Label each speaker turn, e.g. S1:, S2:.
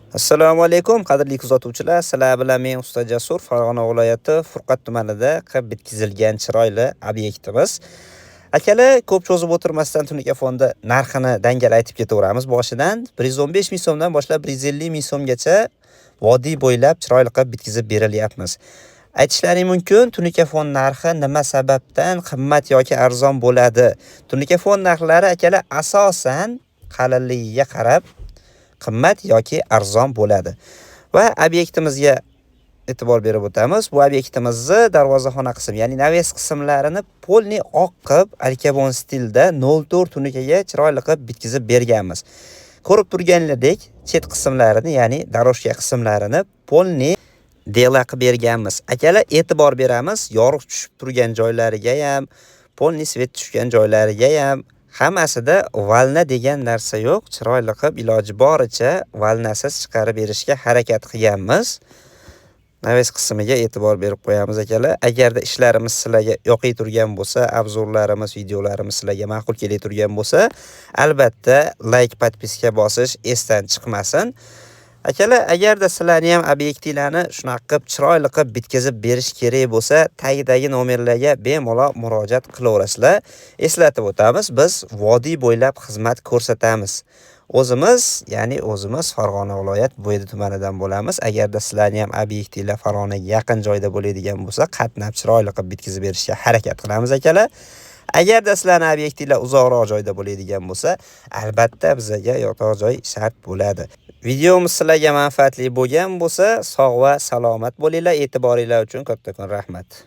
S1: Assalomu alaykum, qadrli kuzatuvchilar. Sizlar bilan men Usta Jasur, Farg'ona viloyati Furqat tumanida qilib bitkazilgan chiroyli obyektimiz. Akalar, ko'p cho'zib o'tirmasdan tunuka fondi narxini dangal aytib ketaveramiz boshidan. 115 ming so'mdan boshlab 150 ming so'mgacha vodiy bo'ylab chiroyli qilib bitkazib berilyapmiz. Aytishlaring mumkin, tunuka fon narxi nima sababdan qimmat yoki arzon bo'ladi? Tunuka fon narxlari, akalar, asosan qalinligiga qarab qimmat yoki arzon bo'ladi. Va obyektimizga e'tibor berib o'tamiz. Bu obyektimizni darvozaxona qismi, ya'ni навес qismlarini полный oq qilib, alkabon stilda 0,4 tunukaga chiroyli qilib bitkazib berganmiz. Ko'rib turganlaridek, chet qismlarini, ya'ni дорожка qismlarini полный дела qilib berganmiz. Akalar, e'tibor beramiz, yorug' tushib turgan joylariga ham, полный свет tushgan joylariga ham, hammasida волна degan narsa yo'q. Chiroyli qilib, iloji boricha волна siz chiqarib berishga harakat qilganmiz. Навес qismiga e'tibor berib qo'yamiz, akalar. Agarda ishlarimiz sizlarga yoqay turgan bo'lsa, обзор larimiz, videolarimiz sizlarga ma'qul kelay turgan bo'lsa, albatta layk, подписка bosish esdan chiqmasin. Akalar, agarda sizlarni ham obyektinglarni shunaqa qilib chiroyli qilib bitkazib berish kerak bo'lsa, tagidagi nomerlarga bemalol murojaat qilaverasizlar. Eslatib o'tamiz, biz vodiy bo'ylab xizmat ko'rsatamiz. O'zimiz, ya'ni o'zimiz Farg'ona viloyat Bo'ydi tumanidan bo'lamiz. Agarda sizlarni ham obyektinglar Farg'onaga yaqin joyda bo'ladigan bo'lsa, qatnab chiroyli qilib bitkazib berishga harakat qilamiz, akalar. Agarda sizlarni obyektinglar uzoqroq joyda bo'ladigan bo'lsa, albatta bizaga yotoq joy shart bo'ladi. Videomiz sizlarga manfaatli bo'lgan bo'lsa, sog' va salomat bo'linglar. E'tiboringlar uchun kattakon rahmat.